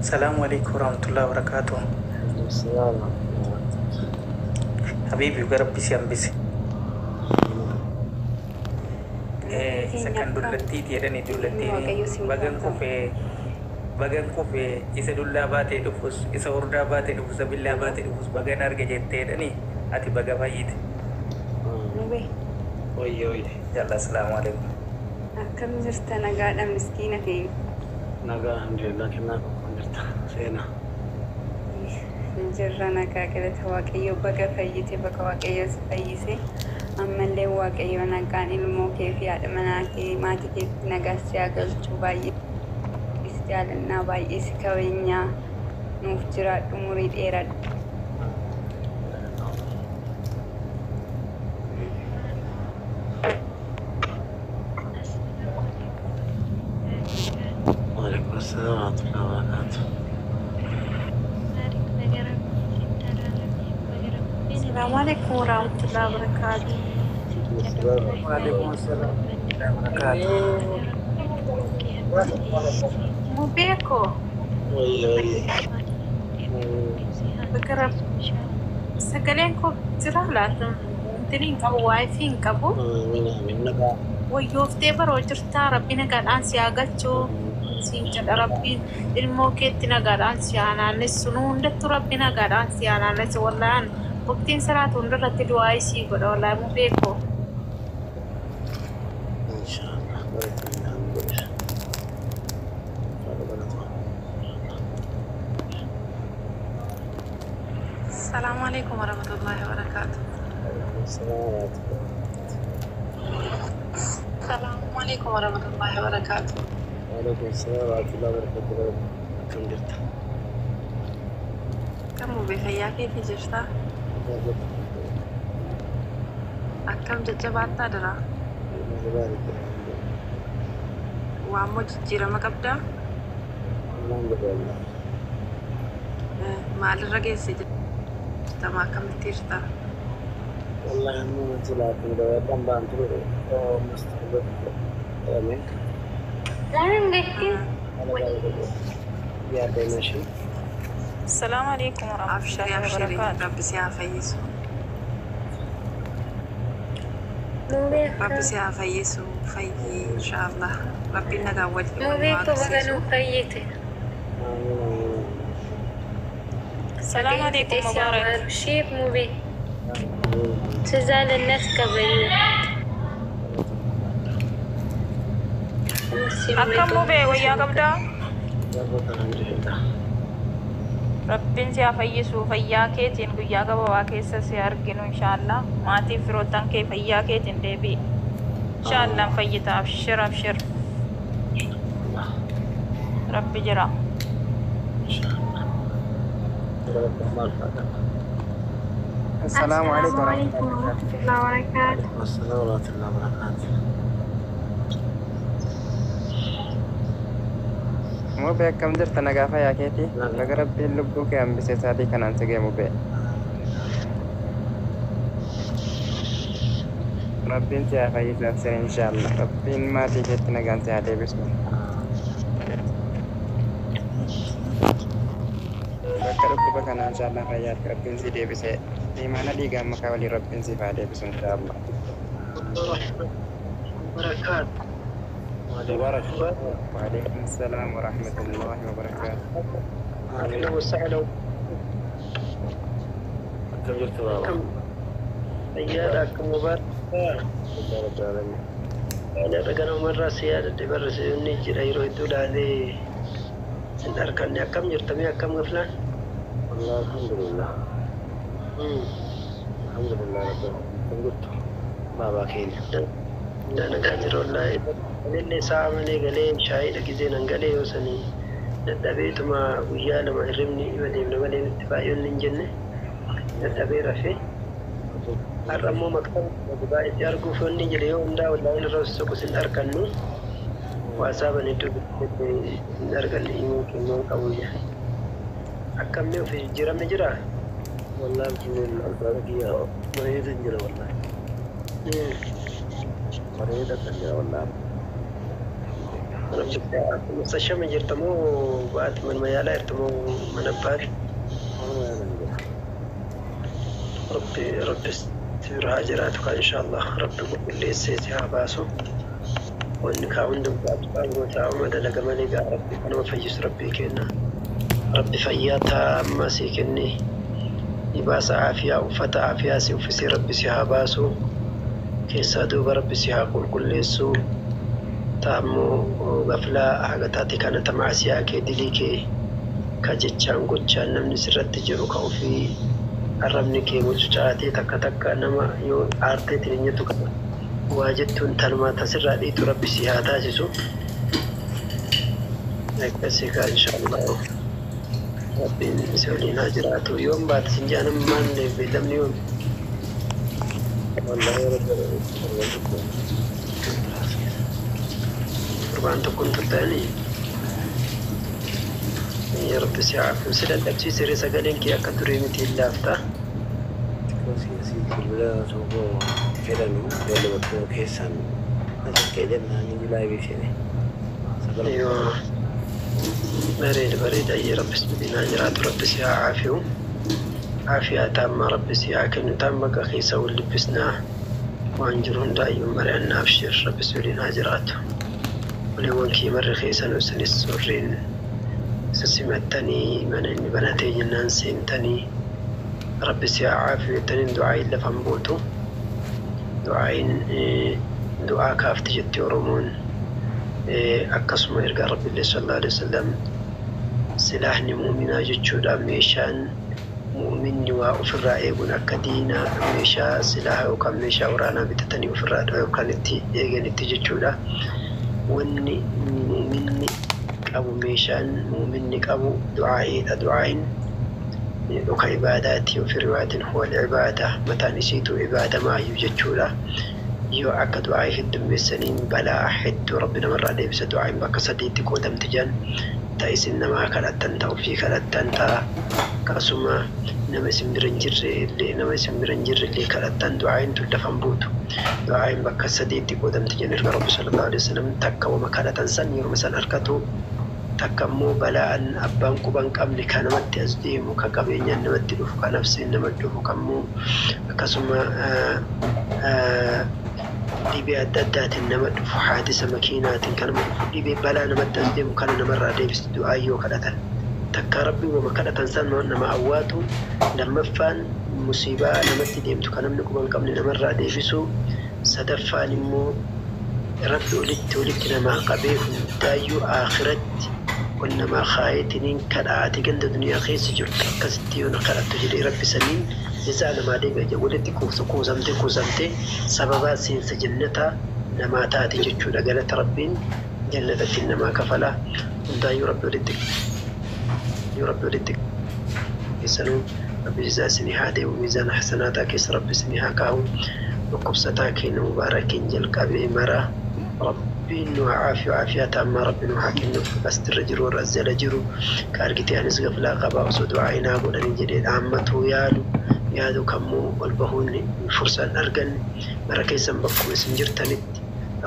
Salaamu alaikum warahmatullahi wabarakatuh. Salaam. Habibi gara Rabbi si hambise. Isa Keenya kan akkam dullattiiti jedhani inni Waaqayyo dullattiin si bagan haa ta'u. kufee bagan kufee isa dullaa baatee dhufus isa hordaa baatee dhufus isa billaa Hello. baatee dhufus bagan arge jettee jedhani ati baga fayyite. Mubee Wayye wayye. Yalla asalaamu alaikum. akkam jirta nagaadha miskiina keenya. Nagaa alhamdulillah kennaa qoqqoon jirta. Seenaa. Jirra nagaa galata Waaqayyo baga fayyite baga Waaqayyo si fayyise ammallee Waaqayyo nagaan ilmoo kee fi haadha manaa kee maatii keetti nagaa si haa galchu baay'ee si jaalannaa baay'ee si kabajnaa nuuf jiraadhu umurii dheeradhu. Waalaikum assalam warahmatullahi wabarakatuh. السلام عليكم ورحمة الله وبركاته. Waalaikum assalam warahmatullahi wabarakatuh. Mubeeko Wayye wayye. bakka sagaleen koo jira laata? Wanti hin qabu, waayifii hin qabu. Amiin amiin nagaa. Wayyooftee baroo jirtaa rabbi nagaadhaan si haa galchuu siin jedha rabbiin ilmoo keetti nagaadhaan si haa naannessu nu hundattuu rabbi nagaadhaan si haa naannessu wallaan waqtiin salaatu hundarratti du'aa isii godha wallaahi mubeeko. Inshaallah. Barakallahu godhe. Barakatuh. السلام عليكم ورحمة الله وبركاته. Waalaikum assalam warahmatullahi wabarakatuh. السلام عليكم ورحمة الله وبركاته. Waalaikum assalam warahmatullahi wabarakatuh. Akkam jirta? كم بفيا كيف جرتا؟ أكم ججبات درا وعمو ججيرة ما قبدا Alhamdulillah. مال الرقيس جرتا ما كم تيرتا Wallahi amma silaatiin gabaadhaan ba'an ture mustaqbal jedhamee haala gaarii godhe yaaddeema ishee. السلام عليكم ورحمة أبشري الله أبشري وبركاته. ربي سيها فيسو Mubee ربي akkam سيها فيسو في إن شاء الله ربي نقا Mubee ولي koo baga وأقسيسو nuuf fayyite. Amiin amiin. السلام Waaqayyo عليكم fixee si haa مبارك. maaru. Sheek Mubee Amiin. tuzaalannas kabajna. Si أكم Mubee مبي ويا قبدا Gaafata alhamdulillah. Rabbiin si haa fayyisu fayyaa keetiin guyyaa gabaabaa keessa si arginu inshaallah maatii firoottan kee fayyaa keetiin deebi'i inshaallah fayyita abshir abshir Inshaallah. rabbi jira. Inshaallah. Maal faadha? السلام عليكم السلام ورحمة عليكم الله وبركاته. ورحمة الله وبركاته. Waalaikum assalam warahmatullahi wabarakatuh. Mubee akkam jirta nagaa fayyaa keetii? Nagaa. Baga rabbiin lubbuu kee hambisee saatii kanaan si ga'e mubee. Rabbiin si haa fayyisu absir inshaallah. Rabbiin maatii keetti nagaan si haa deebisu. Bakka dhukkuba kanaa inshaallah fayyaatti rabbiin si deebisee imaana dhiigaan makaa waliin rabbiin siif haa deebisu inshaallah. وبركاته. Waalaikum assalam. وعليكم السلام ورحمة الله وبركاته. أهلا وسهلا. Akkam jirtu baaba? كم أيادك مبارك. Alhamdulillah rabbil alamin. أنا رجعنا مرة سيادة برس نيجي رأيرو يدل عليه إن أركان كم جرتمي كم غفلان. Wallah alhamdulillah. Alhamdulillah rabbil alamin. Akkam jirtu? Baabaa keenya. أنا قادر والله اللي ساعة مني قالين شاي لقيزين أنقلي وسني dadhabeetuma guyyaa lama hirribni ima deemna malee nutti baay'oon hin jenne dadhabee rafee har'a immoo maktaba baay'ee arguuf inni jedhe yoo hundaa wallaahi irra soqus hin argannu waasaaban iddoo hin arganne himuu kennuu qabu jedhe akkamni of jijjiiramni jira. Wallah alhamdulillah alfaadha kiyya bareeda jira wallahi. Bareeda kan jira wallah. Mustashama jirta moo baati manuma yaalaa jirta moo mana baati? Manuma yaalaa jira. Rabbi rabbi si bira haa jiraatu kaa inshaallah rabbi qulqulleessee si haa baasu. Wanni kaa hundumtu abbaan gootaa uma dalaga malee gaa rabbi kanuma fayyisu rabbii kenna. Rabbi fayyaa taammaa sii kenne libaasa aafiyaa uffata aafiyaa si uffisee rabbi si haa baasu. Keessaa duuba rabbi si haa qulqulleessu. Taammoo gaflaa haga taate kana ta maasiyaa kee dilii kee ka jechaan gochaan namni sirratti jiru ka ofii arrabni kee mucucaatee takka takka nama yoo aarteetiin hin jettu kana waa jettuun tanumaa tasirraa dhiitu rabbi si haa taasisu. Akkasii kaa inshaallah rabbiin si waliin haa jiraatu. Yoom baate sin jedhan ammaan beellamni yoom? Wallahi rabbi torban tokko Torbaan tokkoon turtanii? Yaa rabbi si haa si dadhabsiise ree sagaleen kee akka durii miti hin laafta. Xiqqoo si bilbila osoo fedhanu beellama keessan na caqqee jennaan inni live seene. Sagal Yoo bareeda bareeda ayyee rabbi si waliin haa jiraatu rabbi si haa caafiyu. Caafiyaa taammaa rabbi si haa kennu taan bakka keessa wal dubbisnaa waan jiru hundaayyuu mari'annaa abshir rabbi si waliin haa jiraatu. Waliiwwan kee marri keessanuu isinis warreen isa simattanii mana inni banatee jennaan seentanii rabbi si haa caafiyu jettaniin du'aa'iin lafan buutu. Du'aa'iin du'aa kaafti jetti Oromoon. Akkasuma ergaa Rabbiillee sallallahu alaihi wasallam silaahni mu'minaa jechuudha meeshaan mu'minni waa ofirraa eeguun akka diinaa meeshaa silaaha yookaan meeshaa waraanaa bitatanii ofirraa yookaan itti eeganitti jechuudha. Wanni mu'minni qabu meeshaan mu'minni qabu du'aa'iidha. Du'aa'iin dhuka ibaadaati وفي رواية هو العبادة mataan isiitu ibaada maayyuu jechuudha. Yoo akka du'aa'ii heddummeessaniin balaa hedduu rabbi namarraa deebisa. Du'aa'iin bakka sadiitti qoodamti jedhan ta isin namaa kadhattan ta ofii kadhattan ta akkasuma nama isin bira hin jirre illee nama isin bira hin jirre illee kadhattan du'aa'iin tun lafan buutu. Du'aa'iin bakka sadiitti qoodamti jedhan erga rabbi sallallahu alaihi wasallam takka wama kadhatan san yeruma san harkatu takka immoo balaan abbaan quba hin qabne ka namatti as deemu ka qabeenyaan namatti dhufu ka nafseen namatti dhufu kammoo akkasuma dhibee adda addaatiin nama dhufu haadisa makiinaatiin kan nama dhufu dhibee balaa namatti as deemu kana namarraa deebisu du'aa yoo kadhatan. Takka rabbi wama kadhatan san nama awwaatu lammaffaan musiibaa namatti deemtu kan namni quba hin qabne namarraa deebisu sadaffaan immoo rabbi olitti olitti namaa qabee hundaayyuu aakiratti ol namaa kaayeetiniin kadhaate ganda duniyaa keessa jirtu akkasitti yoo na kadhattu jedhee rabbi saniin jazaa namaa deebi'a jedhu walitti kuusamtee kuusamtee sababaa seensa jannataa namaa taate jechuudha galata rabbiin jannatatti namaa kafala hundaayyuu rabbi olitti yoo rabbi olitti keessanuu rabbi jazaa isinii haa deebi'u miizaana hasanaataa keessa rabbi isinii haa kaa'u dhukkubsataa keenya mubaarakiin jalqabee mara rabbiin nu haa caafiyu caafiyaa taammaa rabbi nu haa kennu asirra jiru warra as jala jiru ka argitee anis gaflaa qabaa osoo du'aa naa godhanii jedhee dhaammatuu yaadu yaadu kammoo ol bahuun fursaan arganne mara keessan bakkuma isin jirtanitti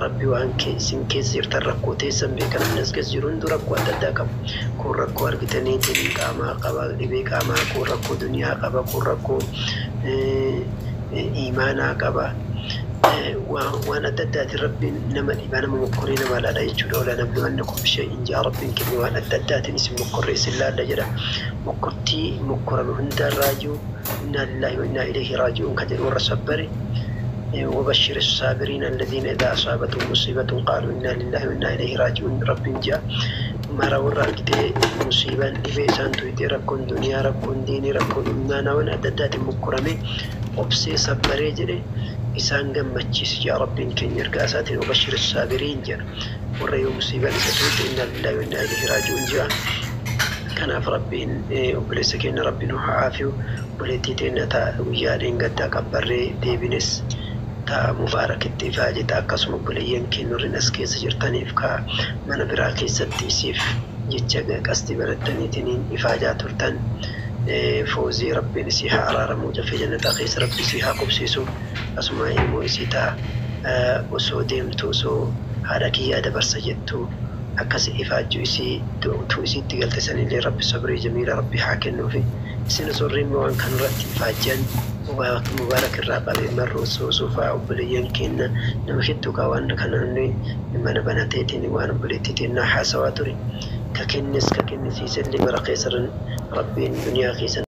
rabbi waan isin keessa jirtan rakkoo teessan beeka namni as keessa jiru hunduu rakkoo adda addaa qabu kun rakkoo argitaniitiin qaamaa qaba dhibee qaamaa kun rakkoo duniyaa qaba kun rakkoo iimaanaa qaba waan adda addaatiin rabbiin nama dhibaa nama mokkoree nama laala jechuudha wala nabluwannakum bishay'in jaa rabbiin kenne waan adda addaatiin isin mokkorree isin laalla jedha mokkortii mokkorame hundarraayyuu innaa lillaahi wa innaa ilayhi raaji'uun ka jedhu warra sabbare وبشر الصابرين الذين إذا أصابتهم مصيبة قالوا إنا لله وإنا إليه راجعون رب جاء mara warra argitee musiibaan dhibee isaan tuyxee rakkoon duniyaa rakkoon diinii rakkoon imaanaa waan adda addaatiin mokkorame obsee sabbaree jedhe isaan gammachiisi yaa rabbiin keenya ergaa isaatiin وبشر الصابرين jedha warra yoo musiibaan isa tuyxe إنا لله وإنا إليه راجعون jedha kanaaf rabbiin obboleessa keenya rabbiin haa caafiyu obboleettii teenya ta'a guyyaa dheengaddaa qabbarree deebines ta mubaarakitti ifaajeta akkasuma obboleeyyan keenya warreen as keessa jirtaniif ka mana biraa keessatti isiif jecha qastii barattaniitiin ifaajaa turtan foozii rabbiin isii haa araaramuu dafee jannataa keessa rabbi isii haa qubsiisu asuma ilmoo isii ta'a osoo deemtu osoo haadha kiyyaa dabarsa jettu Akkas ifaajju isii tu isiitti galte sanillee Rabbi sabrii jamiila Rabbi haa kennuufi. Isin osoo immoo waan kanarratti ifaajjan Mubaarak Mubaarak irraa qabee marroo soosoo fa'aa obboleeyyan keenna nama hedduu kaa waan kana namni mana banateetiin waan obboleettii teennaa haasawaa ture. Ka kennes ka kennisiisellee mara keessan Rabbiin duniyaa keessan